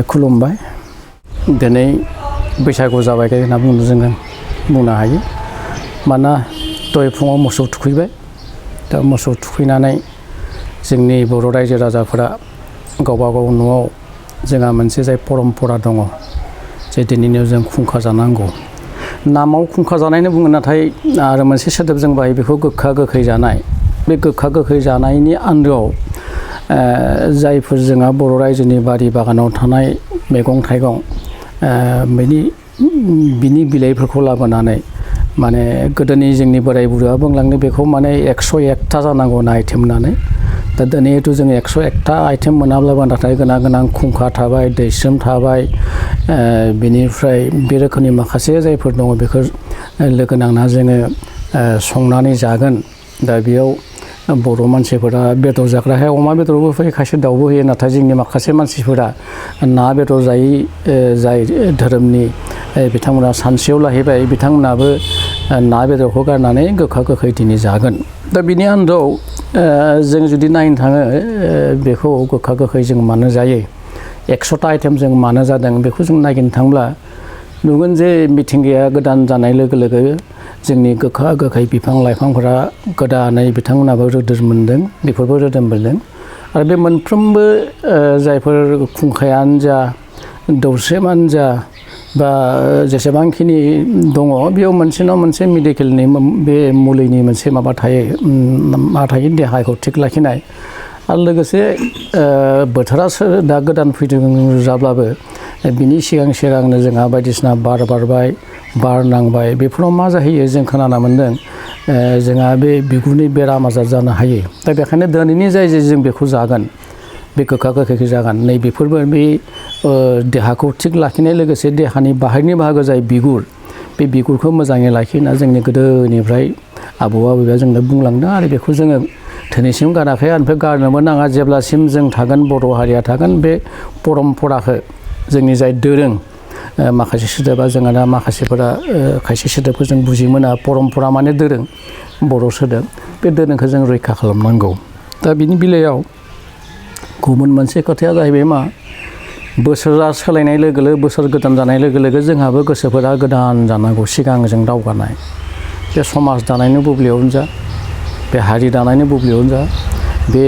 खुलुमबाय दिनै बैसागु जाबाय होनना बुंनो हायो मानोना दहाय फुङाव मोसौ थुखैबाय दा मोसौ थुखैनानै जोंनि बर' रायजो राजाफोरा गावबा गाव न'आव जोंहा मोनसे जाय परम्परा दङ जे दिनैनो जों खुंखा जानांगौ नामाव खुंखा जानायनो बुङो नाथाय आरो मोनसे सोदोब जों बाहायो बेखौ गोखा गोखै जानाय बे गोखा गोखै जानायनि आन्दोआव जायफोर जोंहा बर' रायजोनि बारि बागानाव थानाय मैगं थाइगं बिनि बिलाइफोरखौ लाबोनानै माने गोदोनि जोंनि बोराय बुरैया बुंलांनो बेखौ माने 101टा जानांगौ होनना आइटेम होननानै दा दिनैथ' जों 101टा आइटेम मोनाब्लाबो नाथाय गोनां खुंखा थाबाय दैस्रोम थाबाय बेनिफ्राय बे रोखोमनि माखासे जायफोर दङ बेखौ लोगो नांना जोङो संनानै जागोन दा बेयाव बर' मानसिफोरा बेदर जाग्राहाय अमा बेदरबो होयो खायसे दाउबो होयो नाथाय जोंनि माखासे मानसिफोरा ना बेदर जाय धोरोमनि बिथांमोना सानसेयाव लाहैबाय बिथांमोनाबो ना बेदरखौ गारनानै गोखा गोखै दिनै जागोन दा बिनि आन्दोआव जों जुदि नायनो थाङो बेखौ गोखा गोखै जों मानो जायो 100टा आइटेम जों मानो जादों बेखौ जों नागिरनो थांब्ला नुगोन जे मिथिंगाया गोदान जानाय लोगो लोगो जोंनि गोखा गोखै बिफां लाइफांफोरा गोदानै बिथांमोनाबो रोदोम मोनदों बेफोरबो रोदोम मोनदों आरो बे मोनफ्रोमबो जायफोर खुंखायानो जा दौस्रेमानो जा बा जेसेबांखिनि दङ बेयाव मोनसे नङा मोनसे मेडिकेलनि बे मुलिनि मोनसे माबा थायो देहाखौ थिग लाखिनाय आरो लोगोसे बोथोरा दा गोदान फैदों जाब्लाबो बिनि सिगांनो जोंहा बायदिसिना बार बारबाय बार नांबाय बेफोराव मा जाहैयो जों खोनानो मोन्दों जोंहा बे बिगुरनि बेराम आजार जानो हायो दा बेखायनो दिनैनि जाय जों बेखौ जागोन बे गोखा गोखैखौ जागोन नै बेफोरबो बे देहाखौ थिग लाखिनाय लोगोसे देहानि बाहायनि बाहागो जाय बिगुर बे बिगुरखौ मोजाङै लाखिना जोंनि गोदोनिफ्राय आबौ आबैया जोंनो बुंलांदों आरो बेखौ जोङो दिनैसिम गाराखै ओमफ्राय गारनोबो नाङा जेब्लासिम जों थागोन बर' हारिया थागोन बे परम्पराखौ जोंनि जाय दोरों माखासे सोदोबा जोंहा दा माखासेफोरा खायसे सोदोबखौ जों बुजि मोना परम्परा माने दोरों बर' सोदोब बे दोरोंखौ जों रैखा खालामनांगौ दा बिनि बेलायाव गुबुन मोनसे खोथाया जाहैबाय मा बोसोरा सोलायनाय लोगो लोगो बोसोर गोदान जानाय लोगो लोगो जोंहाबो गोसोफोरा गोदान जानांगौ सिगां जों दावगानाय बे समाज दानायनि बुब्लियावनो जा बे हारि दानायनि बुब्लियावनो जा बे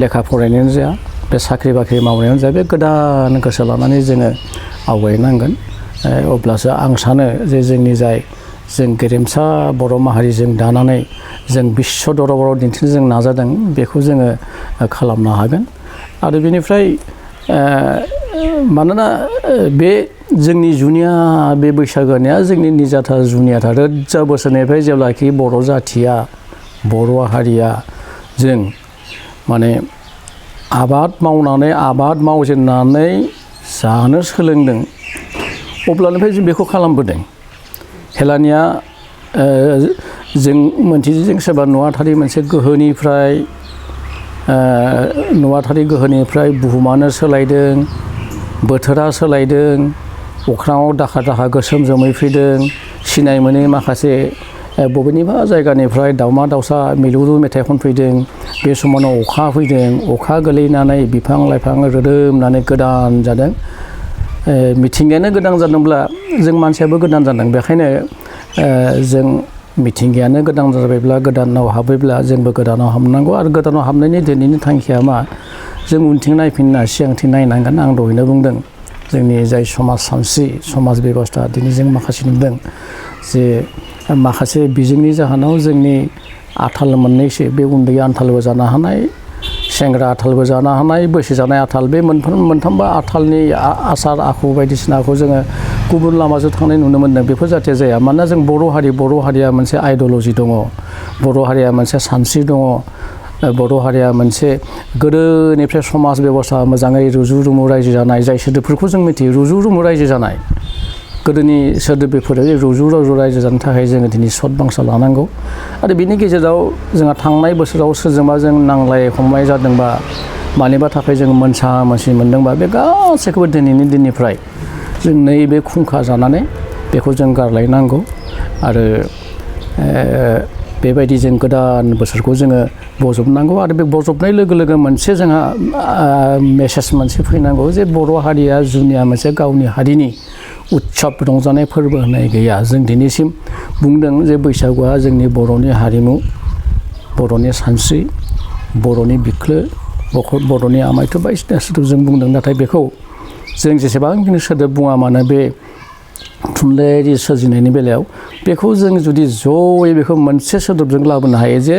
लेखा फरायनायानो जा बे साख्रि बाख्रि मावनायावनो जा बे गोदान गोसो लानानै जोङो आवगायनांगोन अब्लासो आं सानो जे जोंनि जाय जों गेरेमसा बर' माहारिजों दानानै जों बिश्व दरबाराव दिन्थिनो जों नाजादों बेखौ जोङो खालामनो हागोन आरो बेनिफ्राय मानोना बे जोंनि जुनिया बे बैसागोनिया जोंनि निजाथार जुनियाथार रोजा बोसोरनिफ्राय जेब्लाखि बर' जाथिया बर' हारिया जों माने आबाद मावजेननानै जानो सोलोंदों अब्लानिफ्राय जों बेखौ खालामबोदों हेलानिया जों मोनथिजों सोरबा नुवाथारि मोनसे गोहोनिफ्राय बुहुमानो सोलायदों बोथोरा सोलायदों अख्राङाव दाखा दाखा गोसोम जोमै फैदों सिनाय मोनै माखासे बबेनिबा जायगानिफ्राय दाउमा दाउसा मिलौदो मेथाइ खनफैदों बे समावनो अखा फैदों अखा गोलैनानै बिफां लाइफां रोदोमनानै गोदान जादों मिथिंगायानो गोदान जादोंब्ला जों मानसियाबो गोदान जादों बेखायनो जों मिथिंगायानो गोदान जाबायब्ला गोदानाव हाबैब्ला जोंबो गोदानाव हाबनांगौ आरो गोदानाव हाबनायनि दिनैनि थांखिया मा जों उनथिं नायफिनना सिगांथिं नायनांगोन आं दहायनो बुंदों जोंनि जाय समाज सानस्रि समाज बेबस्था दिनै जों माखासे नुदों जे माखासे बिजोंनि जाहोनाव जोंनि आथाल मोननैसो बे उन्दै आथालबो जानो हानाय सेंग्रा आथालबो जानो हानाय बैसो जानाय आथाल बे मोनथामबो आथालनि आसार आखु बायदिसिनाखौ जोङो गुबुन लामाजों थांनाय नुनो मोन्दों बेफोर जाहाथे जाया मानोना जों बर' हारिया मोनसे आइडिय'लजि दङ बर' हारिया मोनसे सानस्रि दङ बर' हारिया मोनसे गोदोनिफ्राय समाज बेबस्था मोजाङै रुजु रुमु रायजो जानाय जाय सोदोबफोरखौ जों मिथियो रुजु रुमु रायजो जानाय गोदोनि सोदोब बेफोरो रुजु रुमु रायजो जानो थाखाय जोङो दिनै सत बांसा लानांगौ आरो बिनि गेजेराव जोंहा थांनाय बोसोराव सोरजोंबा जों नांलाय खमलाय जादोंबा मानिबा थाखाय जों मोनसा मोनसि मोनदोंबा बे गासैखौबो दिनैनि दिननिफ्राय जों नैबे खुंखा जानानै बेखौ जों गारलायनांगौ आरो बेबायदि जों गोदान बोसोरखौ जोङो बजबनांगौ आरो बे बजबनाय लोगो लोगो मोनसे जोंहा मेसेज मोनसे फैनांगौ जे बर' हारिया जुनिया मोनसे गावनि हारिनि उत्सब रंजानाय फोरबो होननाय गैया जों दिनैसिम बुंदों जे बैसागुआ जोंनि बर'नि हारिमु बर'नि सानस्रि बर'नि बिख्लो बर'नि आमायथु बायदिसिना सोदोब जों बुंदों नाथाय बेखौ जों जेसेबांखिनि सोदोब बुङा मानो बे थुनलाइयारि सोरजिनायनि बेलायाव बेखौ जों जुदि जयै बेखौ मोनसे सोदोबजों लाबोनो हायो जे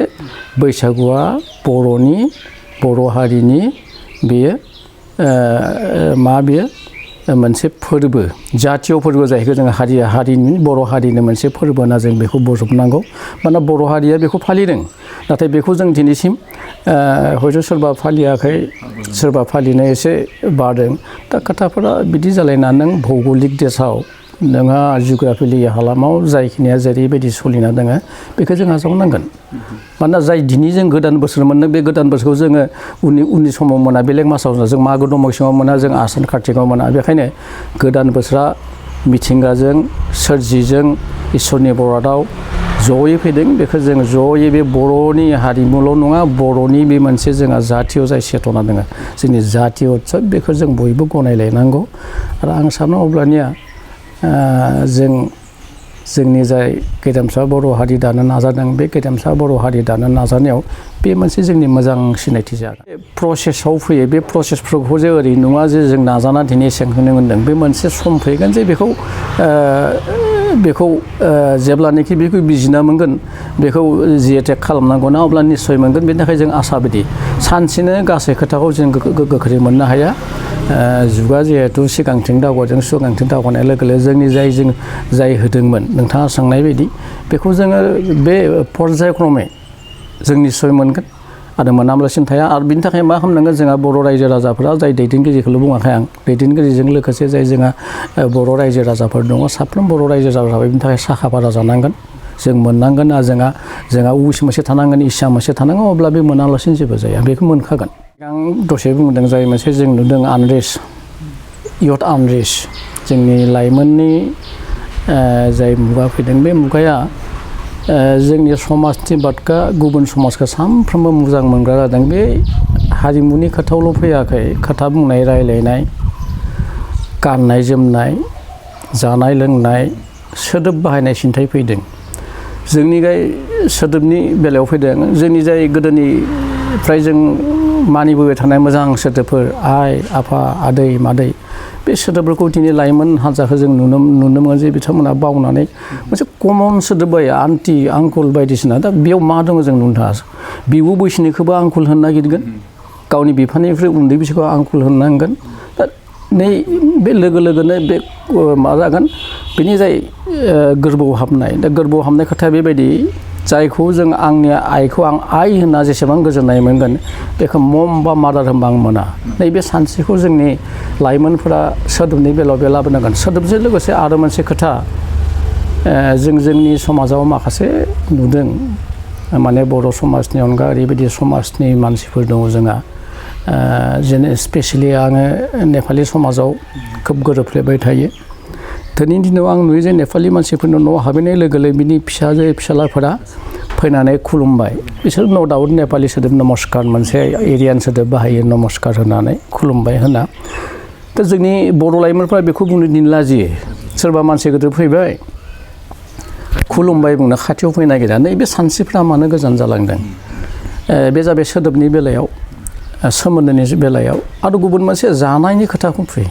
बैसागुआ बर' हारिनि बेयो बेयो मोनसे फोरबो जातीय फोरबो जायखौ जोङो हारिनि बर' हारिनि मोनसे फोरबो होनना जों बेखौ बजबनांगौ मानोना बर' हारिया बेखौ फालिदों नाथाय बेखौ जों दिनैसिम हयथ' सोरबा फालियाखै सोरबा फालिनो एसे बादों दा खोथाफोरा बिदि जालायना नों भौगोलिक देशआव नोंहा जिअ'ग्राफिकेलि हालामाव जायखिनिया जेरैबायदि सोलिना दङ बेखौ जों आजावनांगोन मानोना जाय दिनै जों गोदान बोसोर मोनो बे गोदान बोसोरखौ जोङो उननि समाव मोना बेलेग मासाव जों मागो दमासियाव मोना जों आसार कार्तिकाव मोना बेखायनो गोदान बोसोरा मिथिंगाजों सोरजिजों इसोरनि बरादाव जयै फैदों बेखौ जों जयै बे बर'नि हारिमुल' नङा बर'नि बे मोनसे जोंहा जातीय जाय सेतना दङ जोंनि जातीय उत्सब बेखौ जों बयबो गनायलायनांगौ आरो आं सानो अब्लानिया जोंनि जाय गेरेमसा बर' हारि दानो नाजादों बे गेरेमसा बर' हारि दानो नाजानायाव बे मोनसे जोंनि मोजां सिनायथि जागोन प्रसेसआव फैयो बे प्रसेसफोरखौ जे ओरै नङा जे जों नाजाना दिनै सेंहोनो मोनदों बे मोनसे सम फैगोन जे बेखौ जेब्लानोखि बेखौ बिजिना मोनगोन बेखौ जिएटेक खालामनांगौ ना अब्ला निस्सय मोनगोन बेनि थाखाय जों आसाबादि सानसेनो गासै खोथाखौ जों गोख्रै मोननो हाया जुगा जिहेथु सिगांथिं दावगादों सिगांथिं दावगानाय लोगो लोगो जोंनि जाय होदोंमोन नोंथाङा सोंनाय बायदि बेखौ जोङो बे पर्यायक्रमे जों निस्सय मोनगोन आरो मोनाब्लासिनो थाया आरो बिनि थाखाय मा खालामनांगोन जोंहा बर' रायजो राजाफोरा जाय दैदेनगिरिखौल' बुङाखै आं दैदेनगिरिजों लोगोसे जाय जोंहा बर' रायजो राजाफोर दङ साफ्रोम बर' रायजो राजाफोरा बिनि थाखाय साखा फारा जानांगोन जों मोननांगोन आरो जोंहा उइस मोनसे थानांगोन इस्सा मोनसे थानांगोन अब्ला बे मोनालासिनो जेबो जाया बेखौ मोनखागोन आं दसे बुंदों जाय मोनसे जों नुदों आनरेस्ट इयथ आनरेस्ट जोंनि लाइमोननि जाय मुगा फैदों बे मुगाया जोंनि समाजनि बादगा गुबुन समाजखौ सानफ्रोमबो मोजां मोनग्रा जादों बे हारिमुनि खोथायावल' फैयाखै खोथा बुंनाय रायलायनाय गाननाय जोमनाय जानाय लोंनाय सोदोब बाहायनाय सिन्थाय फैदों जोंनि सोदोबनि बेलायाव फैदों जोंनि जाय गोदोनिफ्राय जों मानिबोबाय थानाय मोजां सोदोबफोर आइ आफा आदै मादै बे सोदोबफोरखौ दिनै लाइमोन हान्जाखौ जों नुनो मोनो जे बिथांमोना बावनानै मोनसे कमन सोदोब बायो आन्टि आंकुल बायदिसिना दा बेयाव मा दङ जों नुनो थाङासै बिबु बैसोनिखौबो आंकुल होननो नागिरगोन गावनि बिफानिफ्राय उन्दै बैसोखौ आंकुल होननो नांगोन दा नै बे लोगो लोगोनो बे मा जागोन बेनि जाय गोरबोआव हाबनाय दा गोरबोआव हाबनाय खोथाया बेबायदि जायखौ जों आंनि आइखौ आं आइ होनना जेसेबां गोजोननाय मोनगोन बेखौ मम बा मादार होनबा आं मोना नैबे सानस्रिखौ जोंनि लाइमोनफोरा सोदोबनि बेलायाव बे लाबोनांगोन सोदोबजों लोगोसे आरो मोनसे खोथा जोंनि समाजाव माखासे नुदों माने बर' समाजनि अनगा ओरैबायदि समाजनि मानसिफोर दङ जोंहा स्पेसियेलि आङो नेपालि समाजाव खोब गोरोबफ्लेबाय थायो दिनैनि दिनाव आं नुयो जे नेपालि मानसिफोरनि न'आव हाबहैनाय लोगो लोगो बिनि फिसाजो फिसालाफोरा फैनानै खुलुमबाय बिसोर न' दाउट नेपालि सोदोब नमस्कार मोनसे एरियान सोदोब बाहायो नमस्कार होनानै खुलुमबाय होना दा जोंनि बर' लाइमोनफ्रा बेखौ बुंनो दिन लाजियो सोरबा मानसि गिदिर फैबाय खुलुमबाय बुंनो खाथियाव फैनो नागिरा नैबे सानस्रिफ्रा मानो गोजान जालांदों बे जाबाय सोदोबनि बेलायाव सोमोन्दोनि बेलायाव आरो गुबुन मोनसे जानायनि खोथाखौ फैयो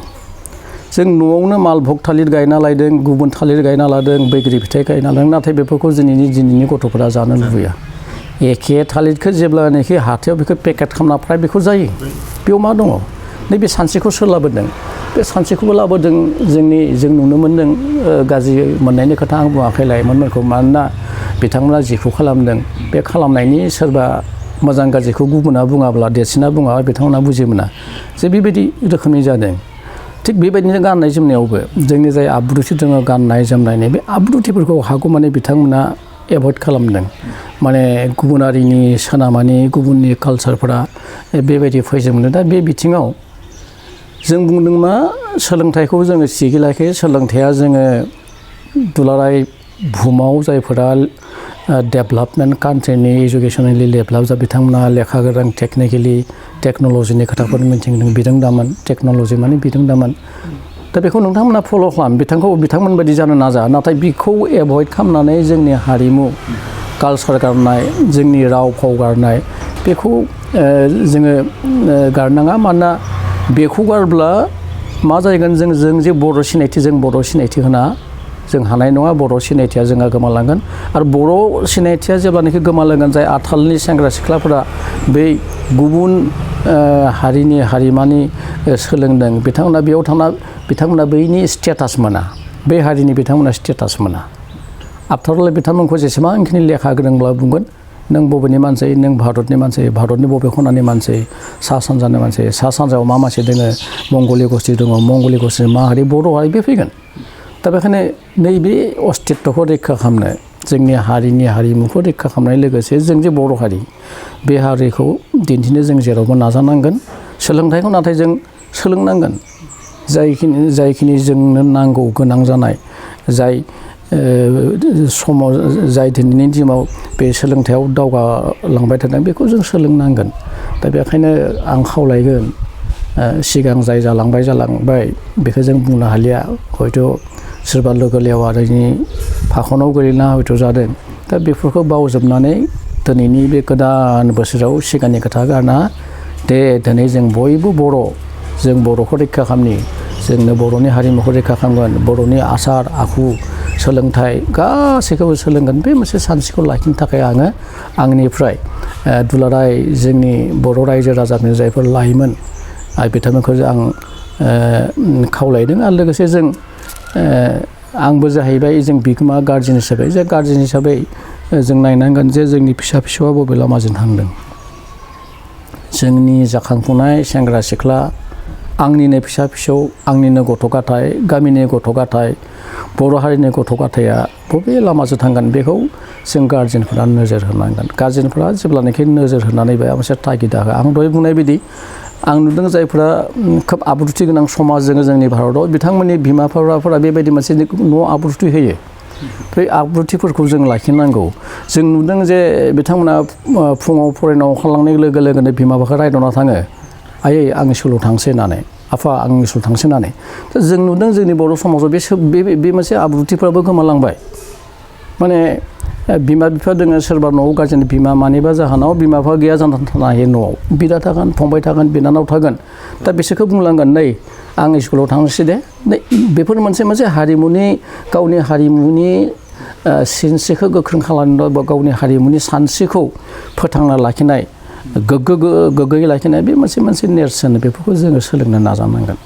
जों न'आवनो मालभग थालिर गायना लायदों गुबुन थालिर गायना लादों बैग्रि फिथाइ गायना लादों नाथाय बेफोरखौ दिनैनि गथ'फोरा जानो लुबैया एखे थालिरखौ जेब्लानाखि हाथायाव बेखौ पेकेट खालामना फ्राय बेखौ जायो बेयाव मा दङ नैबे सानस्रिखौ सोर लाबोदों बे सानस्रिखौबो लाबोदों जों नुनो मोन्दों गाज्रि मोननायनि खोथा आं बुङाखै लाइमोनफोरखौ मानोना बिथांमोना जिखौ खालामदों बे खालामनायनि सोरबा मोजां गाज्रिखौ गुबुना बुङाब्ला देरसिना बुङाब्ला बिथांमोना बुजि मोना जे बेबायदि रोखोमनि जादों थिग बेबायदिनो गाननाय जोमनायावबो जोंनि जाय आब्रुथि दङ गाननाय जोमनायनि बे आब्रुथिफोरखौ हागौमानि बिथांमोना एभयड खालामदों माने गुबुनारिनि सोनाबानि गुबुननि कालसारफोरा बेबायदि फैजोबनो दा बे बिथिङाव जों बुंदों मा सोलोंथाइखौ जोङो सिगिलाखै सोलोंथाइया जोङो दुलाराय बुहुमाव जायफोरा डेभेलपमेन्ट कान्ट्रिनि इडुकेसनेलि डेभेलप जा बिथांमोना लेखा गोरों टेक्निकेलि टेक्न'लजिनि खोथाफोर मिथिदों बिरोंदामोन टेक्न'लजि माने बिरोंदामोन दा बेखौ नोंथांमोना फल' खालाम बिथांमोन बायदि जानो नाजा नाथाय बेखौ एभयड खालामनानै जोंनि हारिमु कालसार गारनाय जोंनि राव फाव गारनाय बेखौ जोङो गारनाङा मानोना बेखौ गारब्ला मा जाहैगोन जों जे बर' सिनायथि होना जों हानाय नङा बर' सिनायथिया जोंहा गोमालांगोन आरो बर' सिनायथिया जेब्लानाखि गोमालांगोन जाय आथालनि सेंग्रा सिख्लाफोरा बै गुबुन हारिनि हारिमानि सोलोंदों बिथांमोना बेयाव थांना बिथांमोना बैनि स्टेटास मोना बे हारिनि बिथांमोना स्टेटास मोना आफ्टारअल बिथांमोनखौ जेसेबांखिनि लेखा गोरोंब्ला बुंगोन नों बबेनि मानसि नों भारतनि मानसि भारतनि बबे खनानि मानसि सा सानजानि मानसि सा सानजायाव मा मानसि दङ मंगलि गस्थि दङ मंगलि गस्थि मा हारि बर' हारि बे फैगोन दा बेखायनो नैबे अस्तित्वखौ रैखा खालामनो जोंनि हारिनि हारिमुखौ रैखा खालामनाय लोगोसे जों जे बर' हारि बे हारिखौ दिन्थिनो जों जेरावबो नाजानांगोन सोलोंथाइखौ नाथाय जों सोलोंनांगोन जायखिनि जोंनो नांगौ गोनां जानाय जाय समाव जाय दिनैनि दिनाव बे सोलोंथायाव दावगालांबाय थादों बेखौ जों सोलोंनांगोन दा बेखायनो आं खावलायगोन सिगां जाय जालांबाय बेखौ जों बुंनो हालिया हयथ' सोरबा लोगो लेवारिनि फाखनाव गोलैना हयथ' जादों दा बेफोरखौ बावजोबनानै दिनैनि बे गोदान बोसोराव सिगांनि खोथा गारना दिनै जों बयबो जों बर'खौ रैखा खालामनि जोंनो बर'नि हारिमुखौ रैखा खालामगोन बर'नि आसार आखु सोलोंथाइ गासैखौबो सोलोंगोन बे मोनसे सानस्रिखौ लाखिनो थाखाय आङो आंनिफ्राय दुलाराय जोंनि बर' रायजो राजाफोरनि जायफोर लाइमोन बिथांमोनखौ आं खावलायदों आरो लोगोसे जों आंबो जाहैबाय जों बिगोमा गार्जेन हिसाबै जों नायनांगोन जे जोंनि फिसा फिसौआ बबे लामाजों थांदों जोंनि जाखांफुनाय सेंग्रा सिख्ला आंनिनो फिसा फिसौ आंनिनो गथ' गथाय गामिनि गथ' गथाय बर' हारिनि गथ' गथाया बबे लामाजों थांगोन बेखौ जों गार्जेनफोरा नोजोर होनांगोन गार्जेनफोरा जेब्लानाखि नोजोर होनानै बे मोनसे तागिदा हो आं दहाय बुंनाय बायदि आं नुदों जायफोरा खोब आब्रुथि गोनां समाज जोंनि भारताव बिथांमोननि बिमा बिफाफोरा बेबायदि मोनसे न' आब्रुथि होयो बे आब्रुथिफोरखौ जों लाखिनांगौ जों नुदों जे बिथांमोना फुङाव फरायनो ओंखारलांनाय लोगो लोगोनो बिमा बिफाखौ रायदावना थाङो आयै आं स्कुलाव थांसै होननानै आफा आं स्कुलाव थांसै होननानै जों नुदों जोंनि बर' समाजाव बे मोनसे आब्रुथिफ्राबो गोमालांबाय माने बिमा बिफा दङ सोरबा न'आव गारजेन बिमा मानिबा जाहोनाव बिमा बिफा गैया जानानै थानो हायो न'आव बिदा थागोन फंबाय थागोन बिनानाव थागोन दा बिसोरखौ बुंलांगोन नै आं स्कुलाव थांनोसै दे बेफोर मोनसे हारिमुनि गावनि हारिमुनि सिनस्रिखौ गोख्रों खालामनो बा गावनि हारिमुनि सानस्रिखौ फोथांना लाखिनाय गोग्गोयै लाखिनाय बे मोनसे नेरसोन बेफोरखौ जोङो सोलोंनो नाजानांगोन